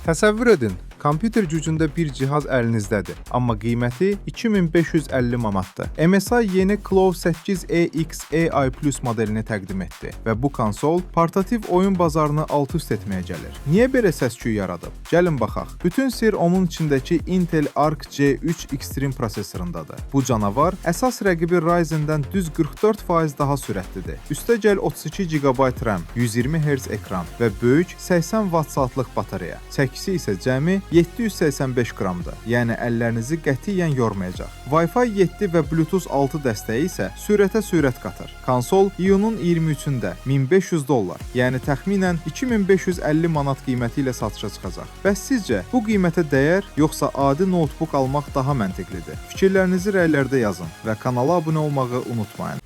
Təsəvvür edin, kompüter gücündə bir cihaz əlinizdədir, amma qiyməti 2550 manatdır. MSI yeni Claw 8EX AI Plus modelini təqdim etdi və bu konsol portativ oyun bazarını alt-üst etməyə gəlir. Niyə belə səs-küy yaradıb? Gəlin baxaq. Bütün sirr onun içindəki Intel Arc C3 Extreme prosesorundadır. Bu canavar əsas rəqibi Ryzen-dən düz 44% daha sürətlidir. Üstəgəl 32 GB RAM, 120 Hz ekran və böyük 80 Vt-saatlıq batareya. Çəkisi isə cəmi 785 qramdır. Yəni əllərinizi qətiyyən yormayacaq. Wi-Fi 7 və Bluetooth 6 dəstəyi isə sürətə sürət qatır. Konsol iyunun 23-ündə 1500 dollar, yəni təxminən 2550 manat qiyməti ilə satışa çıxacaq. Bəs sizcə bu qiymətə dəyər, yoxsa adi noutbuk almaq daha məntiqlidir? Fikirlərinizi rəylərdə yazın və kanala abunə olmağı unutmayın.